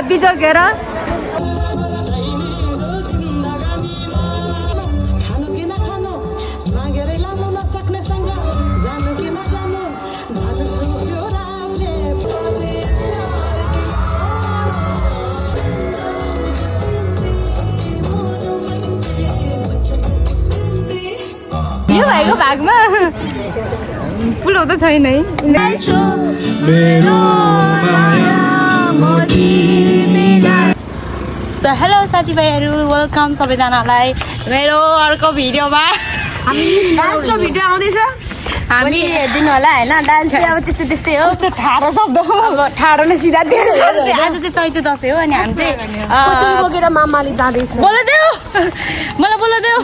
बिजोगेर यो भएको भागमा पुल त छैन है त हेलो साथीभाइहरू वेलकम सबैजनालाई मेरो अर्को भिडियोमा हामी डान्सको भिडियो आउँदैछ हामी हेर्दिनु होला हैन डान्स चाहिँ अब त्यस्तै त्यस्तै हो कस्तो ठाडो शब्द हो अब ठाडो नै सिधा आज चाहिँ चैते दसैँ हो अनि हामी चाहिँ कसरी बोकेर मामाले जाँदैछ बोला देऊ मलाई बोला देऊ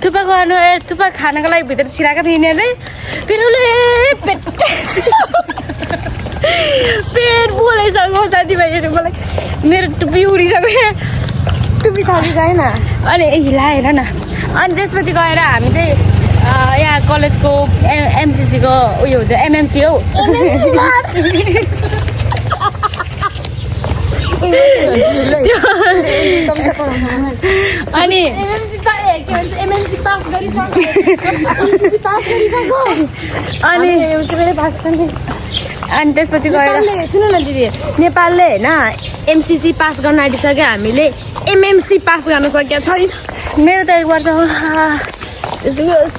थुक्पा खुवाउनु थुक्पा खानको लागि भित्र छिराएको थियो यिनीहरूले पिरुले पेट बोलाइसक्यो साथीभाइहरू मलाई मेरो टुप्पी उडिसक्यो टुपी छ कि छैन अनि हिला हेर न अनि त्यसपछि गएर हामी चाहिँ यहाँ कलेजको एमसिसीको उयो हुँदै एमएमसी हौ अनि एमएमसी पास गरिसक्यो अनि त्यसपछि गएर सुन्नु न दिदी नेपालले होइन एमसिसी पास गर्न आँटिसक्यो हामीले एमएमसी पास गर्न सकेका छैन मेरो त 1 वर्ष हो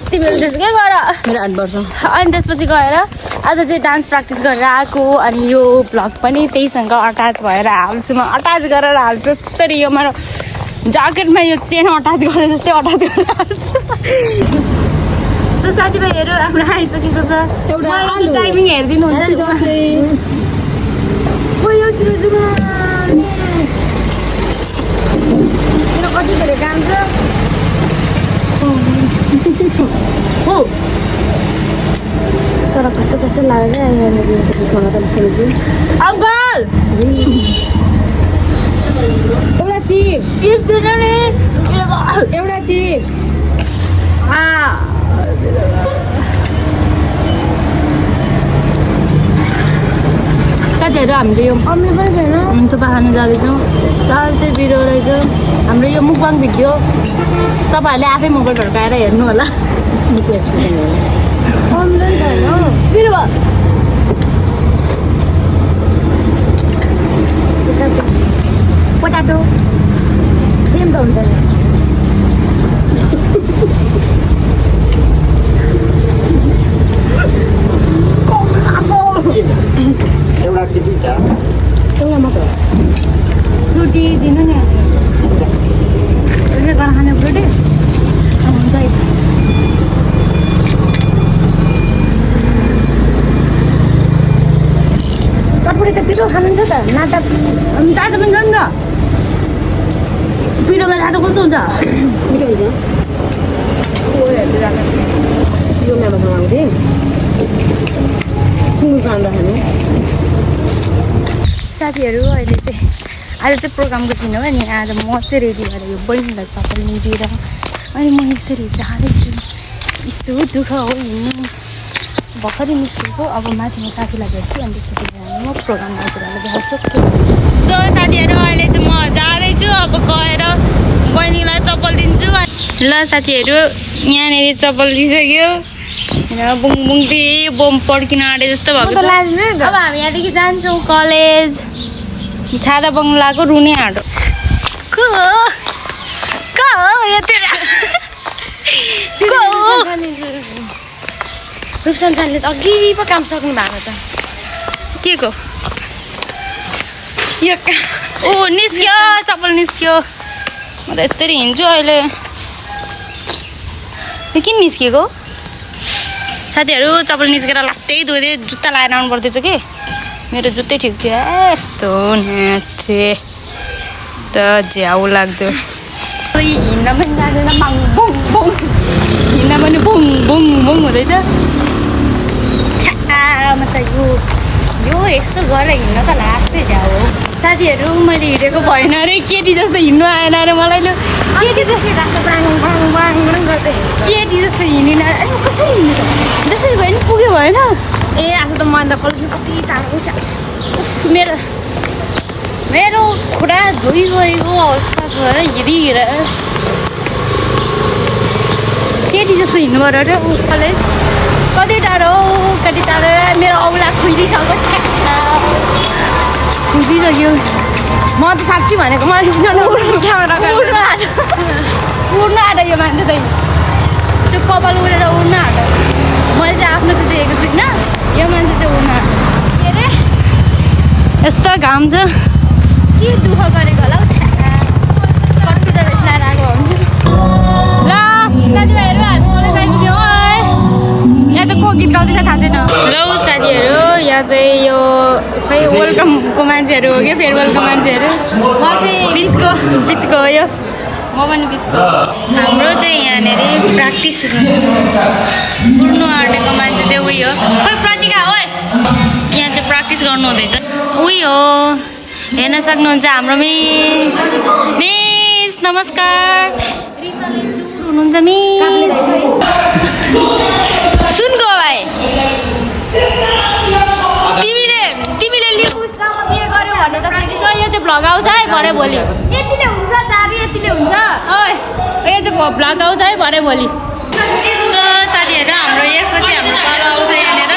तिमीले त्यसो के गर मेरो 8 वर्ष अनि त्यसपछि गएर आज चाहिँ डान्स प्र्याक्टिस गरेर आएको अनि यो भ्लग पनि त्यहीसँग अट्याच भएर हाल्छु म अट्याच गरेर हाल्छु जस्तरी यो मेरो ज्याकेटमा यो चेन अट्याच गरेर जस्तै अट्याच गरेर हाल्छु सो साथीभाइहरू हाम्रो आइसकेको छ टाइमिङ हेरिदिनु हुन्छ नि कति धेरै काम छ तर कस्तो कस्तो लाग्यो अङ्कल एउटा चिप्स दिनु नि एउटा चिप्स साथीहरू हामीले यो अम्मी पनि छैन थुक्पा खानु जाँदैछौँ तर चाहिँ बिरो रहेछ हाम्रो यो मुकबाङ भिडियो तपाईँहरूले आफै मोबाइलहरू आएर हेर्नु होला अम्मी पनि छैन बिरो पोटाटो सेम त हुन्छ एउटा मात्र फ्रुटी दिनु नि उयो गर्न खाने फ्रुटी हुन्छ चटपटी त पिरो खानुहुन्छ त नाटक तातो पनि छ नि त पिरोमा तातो कस्तो हुन्छ मिठो हुन्छ सिजोमा बनाएको थिएँ सुँगुरको आउँदा खानु साथीहरू अहिले चाहिँ आज चाहिँ प्रोग्रामको दिन हो नि आज म चाहिँ रेडी भएर यो बहिनीलाई चप्पल लिदिएर अनि म यसरी जाँदैछु यस्तो दुःख हो हिँड्नु भर्खरै निस्केको अब माथि म साथीलाई भेट्छु अनि त्यसपछि म प्रोग्राम हजुरहरूलाई देखाउँछु सो साथीहरू अहिले चाहिँ म जाँदैछु अब गएर बहिनीलाई चप्पल दिन्छु ल साथीहरू यहाँनिर चप्पल लिइसक्यो बुङ बुङ दिए बम पड्किन आँटे जस्तो भएको छ अब हामी यहाँदेखि जान्छौँ कलेज छादा बङ्गलाको रुने हाटो रूपसञ्चारले त अघि पो काम सक्नु भएको त के को यो ओ निस्क्यो चप्पल निस्क्यो म त यस्तरी हिँड्छु अहिले यो किन निस्केको साथीहरू चप्पल निस्केर लास्टै धोँदै जुत्ता लगाएर आउनु पर्दैछ कि मेरो जुत्तै ठिक थियो यस्तो नाथे त झ्याउ लाग्दो हिँड्न पनि जाँदैन बाङ बुङ बुङ हिँड्न पनि बुङ बुङ बुङ हुँदैछ छ्यामा त यो यस्तो गरेर हिँड्न त लास्टै झ्याउ हो साथीहरू मैले हिँडेको भएन अरे केटी जस्तो हिँड्नु आएन अरे मलाई लु केटी जस्तो केटी जस्तो हिँडिन अरे कसरी हिँड्नु त जसरी भयो नि पुग्यो भएन ए आज त म अन्त कलेज कति टाढो छ मेरो मेरो खुट्टा धोइगएको अवस्था छ हिँडिहिँड केटी जस्तो हिँड्नु पर्यो र कलेज कति टाढो मेरो औला खुइदिसक्यो खुइदिसक्यो म त साँच्ची भनेको मलाई उड्न आँट यो मान्छे चाहिँ त्यो कपाल उडेर उड्न आँट मैले चाहिँ आफ्नो चाहिँ देखेको छुइनँ यो मान्छे चाहिँ उड्न आँट के अरे यस्तो घाम छ के दुःख गरेको होला हौ कट्टु त बेच्न आएको हुन्छ ल साथीभाइहरू हामी कलेज आइपुग्यौँ है यहाँ चाहिँ को गीत गाउँदैछ थाहा छैन ल साथीहरू यहाँ चाहिँ यो खै वेलकमको मान्छेहरू हो क्या फेयरवेलको मान्छेहरू म चाहिँ बिचको हो यो म पनि बिचको हाम्रो चाहिँ यहाँनिर प्र्याक्टिस उड्नु आँटेको मान्छे चाहिँ उयो खोइ प्रतिका हो यहाँ चाहिँ प्र्याक्टिस गर्नु हुँदैछ उयो हो हेर्न सक्नुहुन्छ हाम्रो मिस नमस्कार हुनुहुन्छ मिस सुनको भाइ तिमीले लिपुसमा के गर्यौ भन्ने त यो चाहिँ भ्लग आउँछ है भरे भोलि यतिले हुन्छ चाबी यतिले हुन्छ ओइ यो चाहिँ भ्लग आउँछ है भरे भोलि साथीहरू हाम्रो यसपछि हाम्रो तल आउँछ यहाँनिर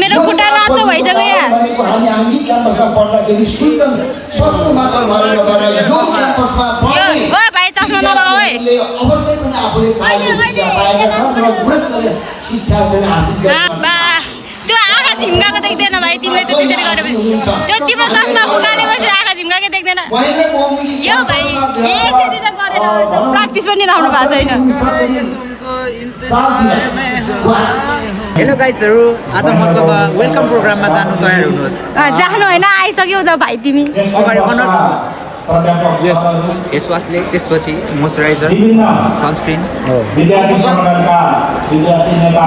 मेरो खुट्टा लातो भइसक्यो यहाँ भाइ चस्मा नलगाऊ है त्यो आँखा झिम्काएको देख्दैन भाइ तिमीले त त्यसरी गरेपछि त्यो तिम्रो चस्मा फुकालेपछि आँखा झिम्काएको देख्दैन यो भाइ यसरी त गरेर प्र्याक्टिस पनि राम्रो भएको छैन हेलो गाइजहरू आज मसँग वेलकम प्रोग्राममा जानु तयार हुनुहोस् जानु होइन आइसक्यौ त भाइ तिमी अगाडि बनाउनुहोस् यस फेसवासले त्यसपछि मोइस्चराइजर सनस्क्रिन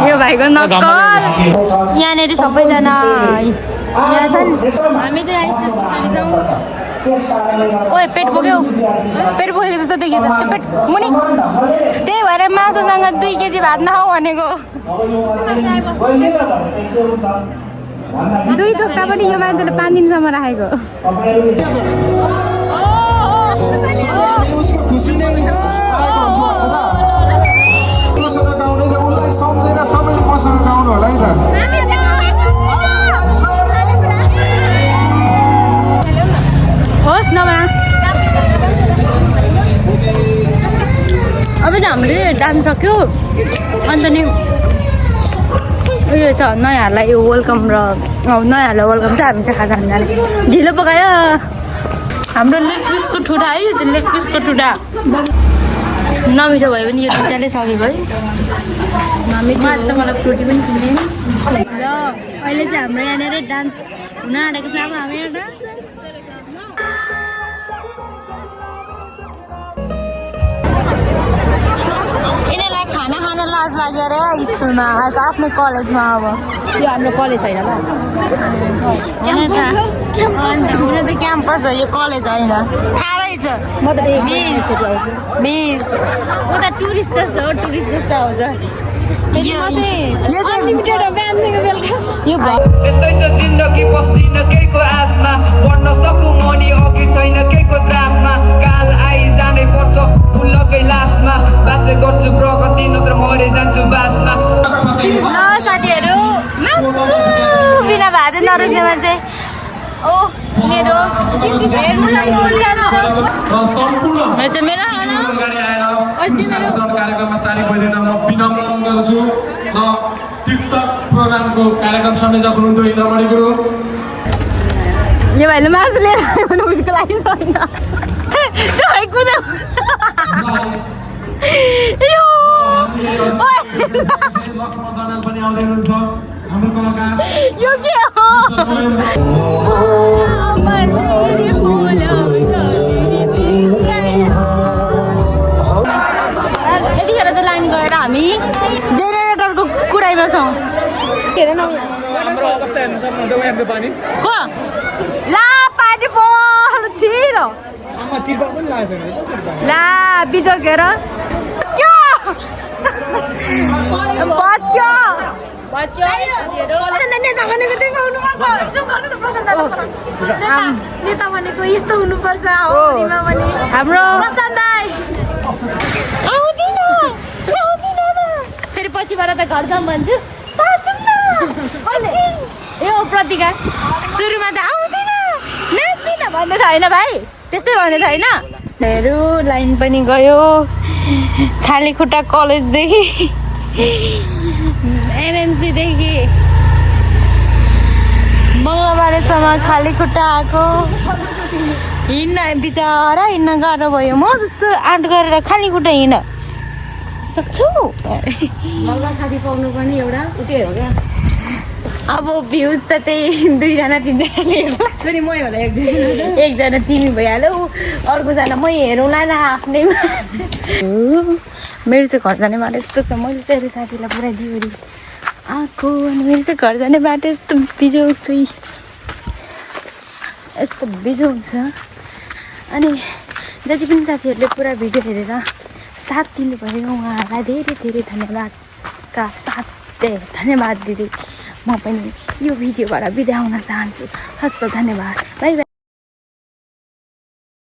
यो भाइको नक्कल यहाँनिर सबैजना हामी चाहिँ आइसकेको छौँ ओए पेट बोक्यो जस्तो देखियो त्यो पेट मुनि त्यही भएर मासुसँग 2 केजी भात नखाऊ भनेको 2 थोक्टा पनि यो मान्छेले 5 दिनसम्म राखेको होस् नभए अब चाहिँ हामीले डान्स सक्यो अन्त नि उयो छ नयाँहरूलाई यो वेलकम र नयाँहरूलाई वेलकम चाहिँ हामी चाहिँ खाजा खान जाने ढिलो पकायो हाम्रो लेग पिसको ठुटा है यो चाहिँ लेग पिसको ठुटा नमिठो भयो भने यो दुइटाले सकेको है नमिठो त मलाई फ्रुटी पनि किन्दैन र अहिले चाहिँ हाम्रो यहाँनिर डान्स हुन आँटेको छ अब हामी यहाँ डान्स यिनीहरूलाई खाना खान लाज लाग्यो अरे स्कुलमा आफ्नो कलेजमा अब यो हाम्रो कलेज छैन ल हुन त क्याम्पस हो यो कलेज होइन थाहै छ म त मिस उता टुरिस्ट जस्तो हो टुरिस्ट जस्तो आउँछ यस्तै छ जिन्दगी बस्दिन केहीको आशमा पढ्न सकौँ मनी अघि छैन केहीको त्रासमा काल आइजानै पर्छ फुल्लकै लासमा बाँचे गर्छु प्रगति नत्र मरे जान्छु बासमा ल साथीहरू बिना भात नरुच्ने मान्छे ओ मेरो कार्यक्रममा सारी पहिलेन म विनम्र गर्छु र टिकटक प्रोग्रामको कार्यक्रम संयोजक हुनुहुन्थ्यो इन्द्रमणि गुरुङ यो भाइले मासु लिएर आयो भने उसको लागि छैन त्यो भाइ कुदा लक्ष्मण दनाल पनि आउँदै हुनुहुन्छ हाम्रो कलाकार यो के हो यतिखेर चाहिँ लाइन गएर हामी जेनेरेटरको कुराइमा छौँ को ला पानी पर्छ छिरो ला बिजोगेर क्या नेता भनेको त्यसो हुनुपर्छ जाउँ गर्नु न प्रशान्तलाई फोन नेता भनेको यस्तो हुनुपर्छ हो रिमा पनि हाम्रो प्रशान्त दाइ फेरि पछिबाट त घर जाउँ भन्छु ए प्रतिका सुरुमा त आउँदिन नाच्दिन भन्ने त होइन भाइ त्यस्तै भन्ने त होइन हेरौँ लाइन पनि गयो खाली खुट्टा कलेजदेखि एमएमसीदेखि मङ्गलबारसम्म खाली खुट्टा आएको हिँड्न बिचरा हिँड्न गाह्रो भयो म जस्तो आँट गरेर खाली खुट्टा हिँड सक्छु मगर साथी पाउनु पनि एउटा उतै हो क्या अब भ्युज त त्यही 2जना 3जनाले हेर्ला फेरि मै होला एकजना एकजना तिमी भइहाल्यो अर्कोजना मै हेरौँला न आफ्नैमा मेरो चाहिँ घर जाने बाटो यस्तो छ मैले चाहिँ अहिले साथीलाई पुरा दिवरी आएको अनि मेरो चाहिँ घर जाने बाटो यस्तो बिजोग छ यस्तो बिजोग छ अनि जति पनि साथीहरूले पुरा भिडियो हेरेर साथ दिनुभयो उहाँहरूलाई धेरै धेरै धन्यवादका साथ धन्यवाद दिँदै म पनि यो भिडियोबाट बिदा हुन चाहन्छु हस्त धन्यवाद बाई बाई